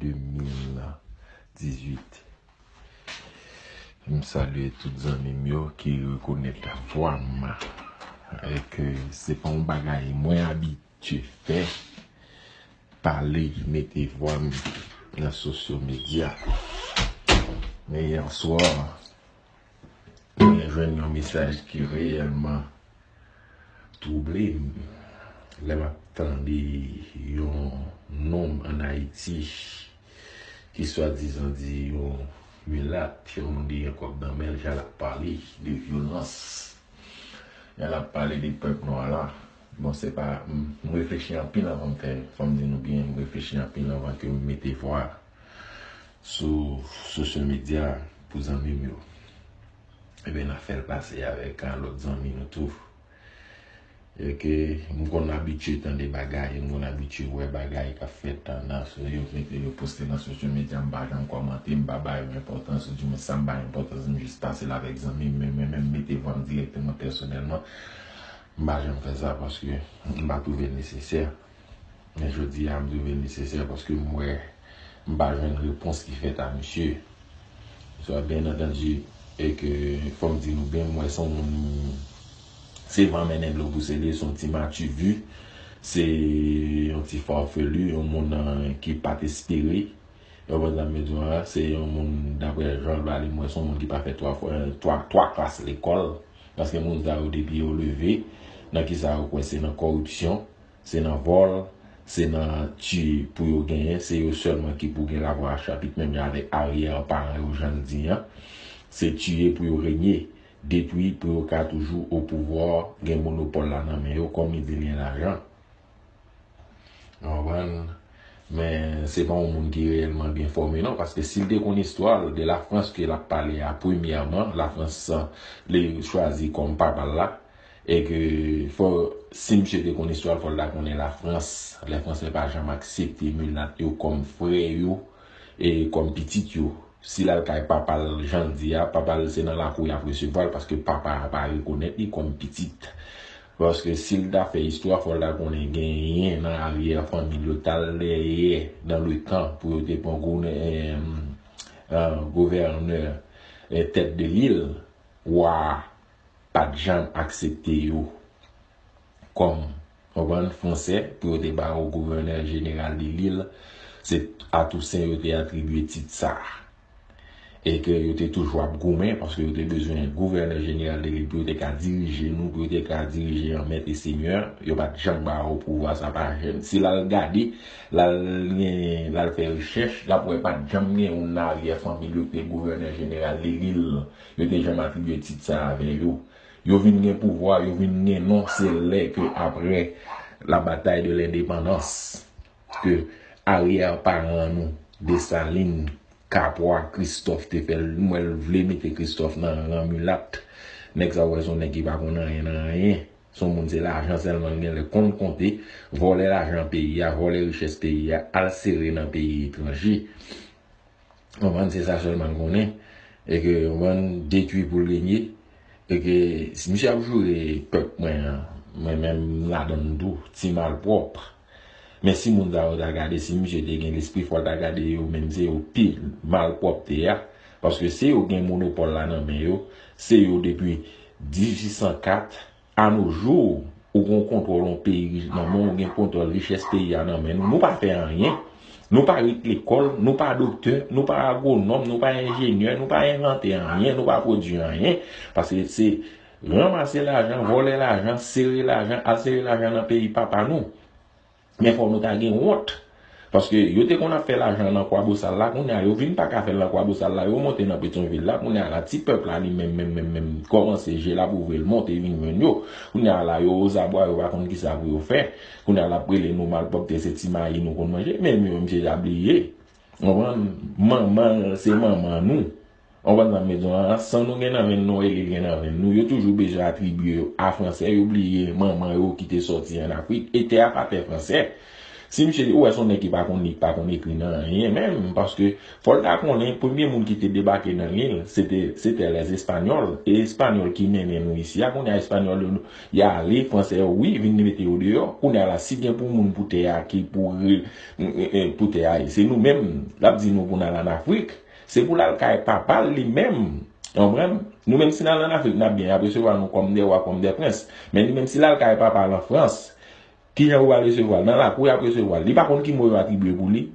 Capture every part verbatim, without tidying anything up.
de mil dizuit. M salye tout zanmi m yo ki rekonèt vwa m. E ke se pa yon bagay mwen abitye fè, pale, mete vwa m nan sosyo medya. Men yè swa, mwen jwenn yon mesaj ki reyèlman twouble m lè m ap tande yon nonm ann Ayiti ki swadizan di yon milat, yon moun ki gen kòb nan men l, jan l ap pale de vyolans, jan l ap pale de pèp nwa la. Bon, se pa, m, m reflechi anpil anvan m fè, fò m di nou byen, m reflechi anpil anvan ke m mete vwa sou sosyo medya pou zanmi m yo. Ebyen, n a fè l pase avèk, a, lòt zanmi nou tou. E ke m konn abitye tande bagay, m konn abitye wè bagay k ap fèt nan, yo mete, yo poste nan sosyo medya, m pa janm kòmante, m pa ba yo enpòtans, oudimwen sa m ba yo enpòtans, m jis pase l avèk zanmi m, men mwen menm mete vwa m dirèkteman pèsonèlman, m pa janm fè sa paske m pa twouve l nesesè. Men jodi a, m twouve l nesesè paske m wè m pa jwenn repons ki fèt a misye. Swa, byen antandi, e ke fò m di nou byen, m wè se yon moun, se van mennen dlo pou sele, se yon ti mativi, se yon ti farfelu, yon moun, eh, ki pa t espere. Ou konprann sa m vle di w la? Se yon moun, daprè jan l pale, m wè se yon moun ki pa fè twa fwa, twa, twa klas lekòl. Paske moun sa yo, depi yo leve, nan kisa yo kwè? Se nan kòripsyon, se nan vòl, se nan tiye pou yo genyen, se yo sèlman ki pou gen lavwa a chapit, menm jan avèk aryè paran yo, jan l di an. Se tiye pou yo renye, detwi pou yo ka toujou o pouvwa, gen monopòl la nan men yo, kòm li di l gen lajan. Ou konprann? Men se pa yon moun ki reyèlman byen fòme non, paske si l te konn istwa l de Lafrans ke l ap pale a, premyèman, Lafrans, li chwazi kòm papa l la, e ke fò, si misye te konn istwa l, fò l ta konnen Lafrans, lè Fransè pa janm aksepte milat yo kòm frè yo e kòm pitit yo. Si l al kay papa l, jan l di a, papa l se nan lakou y ap resevwa l, paske papa a pa rekonèt li kòm pitit. Paske si l ta fè istwa, fò l ta konnen genyen nan aryè fanmi l yo t al dèyè nan letan pou yo te pran gouvè-, eh, eh, gouvènè, eh, tèt de lil, wa a pa t janm aksepte yo kòm, konprann, Fransè, pou yo te ba yo gouvènè jeneral de lil, se a Tousen yo te atribye tit sa a. E ke yo te toujou ap goumen, paske yo te bezwen gouvènè jeneral de lil pou yo te ka dirije nou, pou yo te ka dirije an mèt e senyè, yo pa t janm ba yo pouvwa sa, pa janm. Si l al gade, l al gen, l al fè rechèch, l ap wè pa t janm gen youn nan aryè fanmi l yo ki te gouvènè jeneral de lil. Yo te janm atribye tit sa a avè yo. Yo vin gen pouvwa, yo vin gen non, se lè ke aprè la bataille de l'indépendance, ke aryè paran nou, Desalin, Kapwa, Kristòf te fè l, m wè l vle mete Kristòf nan ran milat. Nèg sa w wè se yon nèg ki pa konn anyen nan anyen. Se yon moun se lajan sèlman l gen lè konn konte, vòlè lajan peyi a, vòlè richès peyi a, al sere nan peyi etranje. Konprann, se sa sèlman l konnen. E ke, konprann, detwi pou l renye. E ke, si misye ap joure pèp mwen an, mwen menm m ladan l tou, ti malpwòp. Men si moun sa yo ta gade, si misye te gen lespri, fò l ta gade yo menm, se yo pi malpwòpte a. Paske se yo gen monopòl la nan men yo, se yo depi dizuit san kat, a no jou, ou gen kontwòl yon peyi nan men w, ou gen kontwòl richès peyi a nan men nou. Nou pa fè anyen. Nou pa ret lekòl, nou pa doktè, nou pa agwonòm, nou pa enjenyè, nou pa envante anyen, nou pa pwodui anyen. Paske se ranmase lajan, vòlè lajan, sere lajan, al sere lajan nan peyi papa nou. Men fò nou ta gen wont. Paske yo te konn ap fè lajan nan Kwabosal la, kounye a yo vin pa ka fè l nan Kwabosal la, yo monte nan Petyonvil la, kounye a la ti pèp la li menm, menm, menm, menm, kòmanse je l ap ouvri l monte vin jwenn yo. Kounye a la yo ozabwa, yo pa konn kisa pou yo fè. Kounye a l ap rele nou malpwòpte, se ti mayi nou konn manje, men yo misye ja bliye. Konprann? Manman se manman nou. Konprann sa m vle di w la? San nou gen nan venn nou, e li gen nan venn nou. Yo toujou bezwen atribye yo a Fransè, yo bliye manman yo ki te sòti ann Afrik. E tè a pa tè Fransè. Si misye, ou wè se yon nèg ki pa konn li, ki pa konn ekri nan anyen menm, paske fò l ta konnen, premye moun ki te debake nan lil, se te, se te lèz Espanyòl. E Espanyòl ki mennen nou isi a, kounye a Espanyòl yo, y ale, Fransè yo, wi, vin mete yo deyò. Kounye a la, si gen pou moun pou tè a, ki pou re, e, e, pou tè a, se nou menm, l ap di nou pou n al ann Afrik. Se pou l al kay papa l li menm. Konprann? Nou menm, si n al ann Afrik, n ap byen, y ap resevwa nou kòm de wa, kòm de prens. Men li menm, si l al kay papa l an Frans, kijan pou al resevwa l? Nan lakou y ap resevwa l. Li pa konn ki mo yo atribye pou li.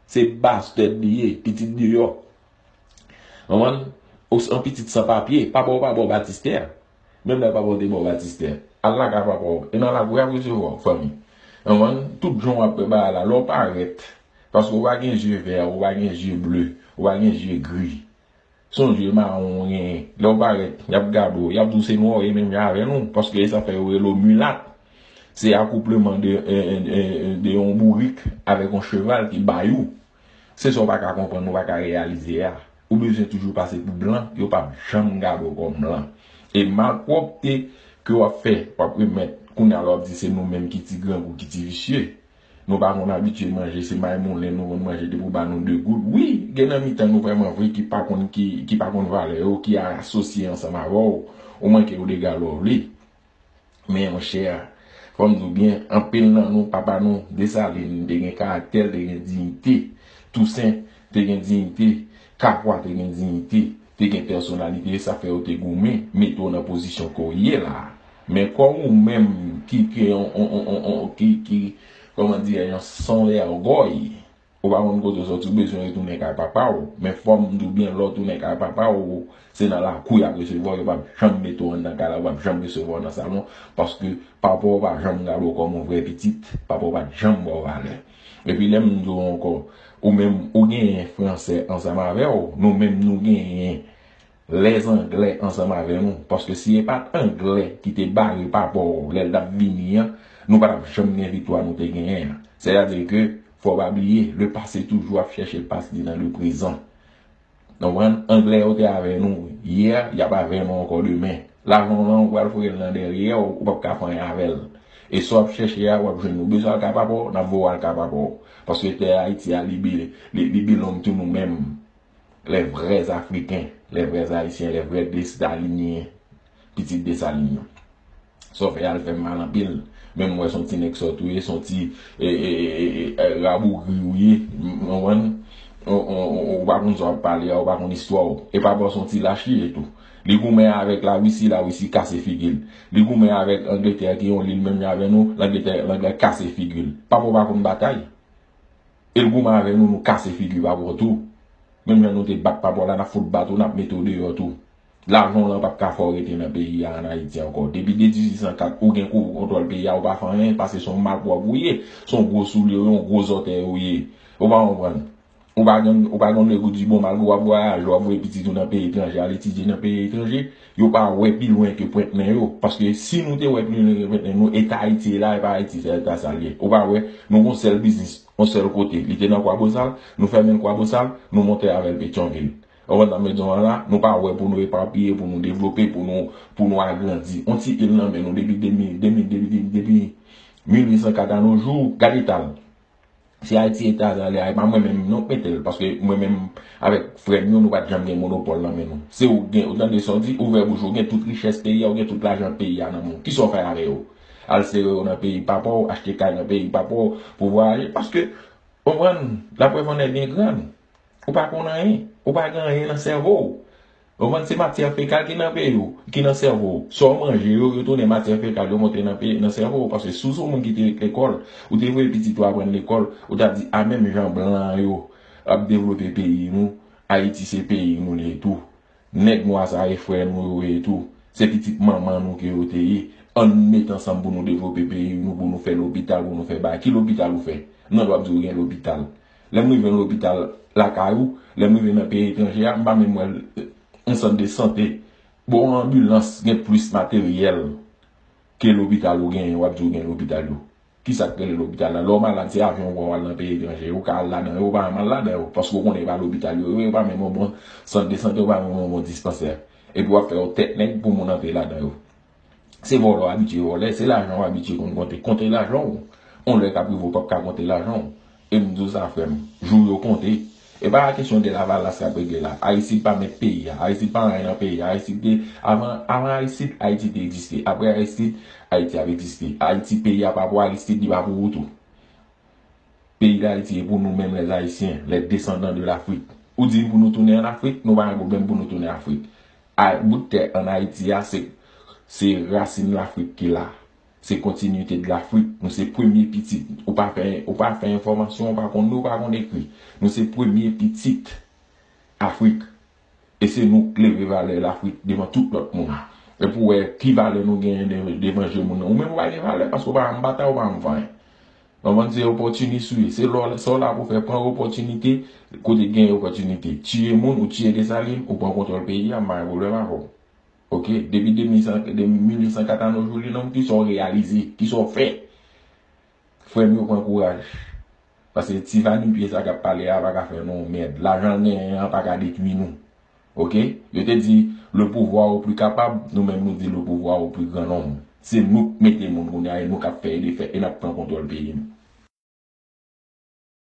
Se bastèd li ye, pitit deyò. Konprann? Ou s-, yon pitit san papye. Papa w pa ba w batistè. Menm lè papa w te ba w batistè. Al lakay papa w. E nan lakou y ap resevwa w, fanmi. Konprann? Tout jan w ap prepare la, lè w parèt. Paske w pa gen zye vè, w pa gen zye ble, w pa gen zye gri. Se yon zye mawon w genyen. Lè w parèt, y ap gade w, y ap di w se nwa w ye menm jan avè nou, paske e sa fè yo rele w milat. Se akoupleman de, e, e, e, de yon bourik avèk yon cheval ki bay ou. Se sa w pa ka konprann, ou pa ka reyalize a. Ou bezwen toujou pase pou blan, yo p ap janm gade w kòm blan. E malpwòpte ke w ap fè, w ap remèt, kounye a la w ap di se nou menm ki ti grangou, ki ti visye. Nou pa konn abitye manje, se maymoulen nou konn manje depi w ba nou de goud. Wi, gen nan mitan nou vrèman vre ki pa konn, ki, ki pa konn valè yo, ki asosye ansanm avè w, ou manke yo dega lè w vle. Men monchè, fò m di w byen, anpil nan nou, papa nou, Desalin, te gen karaktè, te gen diyite. Tousen te gen diyite. Kapwa te gen diyite. Te gen pèsonalite, sa fè yo te goumen, mete w nan pozisyon ke w ye la a. Men kòm ou menm ki, ki, on, on, on, on, on, ki, ki, kòman dirè, yon san vègòy, ou pa konn kote w soti, ou bezwen retounen kay papa w. Men fò m di w byen, lè w tounen kay papa w, se nan lakou y ap resevwa w, yo p ap janm mete w anndan kay la, yo p ap janm resevwa w nan salon, paske papa w pa janm gade w kòm yon vrè pitit, papa w pa t janm ba w valè. Epi lè m di w ankò, ou menm, ou genyen fransè ansanm avè w, nou menm nou genyen lèzanglè ansanm avè nou. Paske si e pa t anglè ki te bare papa w lè l t ap vini an, nou pa t ap janm gen viktwa nou te genyen an. Sètadi ke, fò w pa bliye, le passé toujou ap chèche pas li nan le prezan. Konprann? Anglè yo te avè nou yè, y ap avè nou ankò demen. Lajan w lan, ou pral foure l nan dèyè w, ou p ap ka fè anyen avè l. E sa w ap chèche a, w ap jwenn li. Ou bezwen al ka papa w, n ap voye w al ka papa w. Paske tè Ayiti a, li, bi- li, li belong to nou menm. Les vrais Africains, les vrais Haïtiens, les vrais Dessalinien, pitit Desalin yo. Sa w fè a, l fè m mal anpil. Menm m wè se yon ti nèg sòt ou ye, se yon ti, e, e, e, e, e, rabougri ou ye, m- konprann? Ou, ou, ou, ou pa konn sa w ap pale a, ou pa konn istwa w. E papa w se yon ti lach li ye tou. Li goumen avèk Larisi, Larisi kase figi l. Li goumen avèk Angletè ki yon lil menm jan avè nou, Langletè, Langlè kase figi l. Papa w pa konn batay. E l goumen avè nou, nou kase figi papa w tou. Menm jan nou te bat papa w la, n ap fout bat ou, n ap mete w deyò tou. Lajan w lan p ap ka fè w rete nan peyi a, ann Ayiti ankò. Depi de dizuit san kat, ou gen kou kontwòl peyi a, ou pa fè anyen, paske se yon malpwòp ou ye, se yon gwo soulye ou ye, yon gwo zòtèy ou ye. Ou pa konprann? Ou pa gen, ou pa gen le goût du bon, malgre w ap vwayaje, w ap voye pitit ou nan peyi etranje, al etidye nan peyi etranje, yo pa wè pi lwen ke pwent nen yo. Paske si nou te wè pi lwen ke pwent nen nou, eta Ayiti ye la, e pa Ayiti fè eta sa l ye. Ou pa wè, nou gon sèl biznis, yon sèl kote. Li te nan Kwabosal, nou fèmen l Kwabosal, nou monte avè l Petyonvil. Ou konprann sa m vle di w la? Nou pa wè pou nou epapiye, pou nou devlope, pou nou, pou nou agrandi. Yon ti il nan men nou depi de mil, de mil, depi, depi mil uit san kat a nos jours, gade eta l. Si Ayiti eta sa l ye a, e pa mwen menm non k mete l, paske mwen menm avèk frè m yo, nou pa t janm gen monopòl nan men nou. Se ou gen, ou tande sa w di, ouvè bouch ou, ou gen tout richès peyi a, ou gen tout lajan peyi a nan men w. Kisa w fè avè yo? Al sere yo nan peyi papa w, achte kay nan peyi papa w pou vwayaje, paske, konprann, la preuve en est bien grande. Ou pa konn anyen. Ou pa gen anyen nan sèvo w. Konprann? Se matyè fekal ki nan peyi w, ki nan sèvo w. Sa w manje yo, yo tounen matyè fekal, yo monte nan peyi, nan sèvo w. Paske si w se yon moun ki te lekòl, ou te voye pitit ou aprann lekòl, ou t ap di, a menm jan blan yo ap devlope peyi nou, Ayiti se peyi nou li ye tou. Nèg nwa sa e frè nou yo ye tou. Se pitit manman nou ke yo te ye. Ann met ansanm pou nou devlope peyi nou, pou nou fè lopital, pou nou fè bagay. Ki lopital ou fè? Non, yo ap di w gen lopital. Lè m rive nan lopital lakay ou, lè m rive nan peyi etranje a, m pa menm wè l, yon sant de sante. Bon, yon anbilans gen plis materyèl ke lopital ou genyen, w ap di w gen lopital yo. Kisa k rele lopital la? Lè w malad, se avyon w pran w al nan peyi etranje. Ou ka al ladan yo, ou pa janm al ladan yo, paske w konnen e pa lopital yo ye, yo pa menm yon bon sant de sante, yo pa menm yon bon dispansè. Epi w ap fè yon tèt nèg pou moun antre ladan yo. Se vòlè w abitye vòlè, se lajan w abitye konn konte. Konte lajan w. On lè k ap rive ou p ap ka konte lajan w. E m di w sa, frè m, jou yo konte. E pa kesyon de Lavalas k ap regle la. Aristide pa mèt peyi a. Aristide pa anyen nan peyi a. Aristide te, avan, avan Aristide, Ayiti te egziste. Apre Aristide, Ayiti ap egziste. Ayiti, peyi a pa pou Aristide, li pa pou ou tou. Peyi Dayiti e pou nou menm, les Haïtiens, les descendants de l'Afrique. Ou di pou nou tounen an Afrik, nou pa gen pwoblèm pou nou tounen Afrik. A, bout tè an Ayiti a, se, se rasin Lafrik ki la. Se kontinite de Lafrik. Nou se premye pitit. Ou pa fè, ou pa fè enfòmasyon, ou pa konn li, ou pa konn ekri. Nou se premye pitit Afrik. E se nou k leve valè Lafrik devan tout lòt moun. E pou wè ki valè nou genyen de- devan je moun nan. Ou menm ou pa gen valè paske ou pa janm batay, ou pa janm fè anyen. Konprann, se opòtinis ou ye. Se lè w- sa w la pou fè, pran opòtinite kote gen opòtinite. Tiye moun, ou tiye Desalin, ou pran kontwòl peyi a, m pa gen pwoblèm avè w. Oke, depi de mil san, de mil uit san kat a nos jours, li nan kisa w reyalize, kisa w fè? Frè m yo, pran kouraj. Paske ti vanipye sa k ap pale a pa ka fè nou yon mèd. Lajan l genyen an pa ka detwi nou. Oke? Yo te di, le pouvoir au plus capable, nou menm nou di le pouvoir au plus grand nombre. Se nou k mete moun kounye a, e nou k ap fè e defè, e n ap pran kontwòl peyi nou.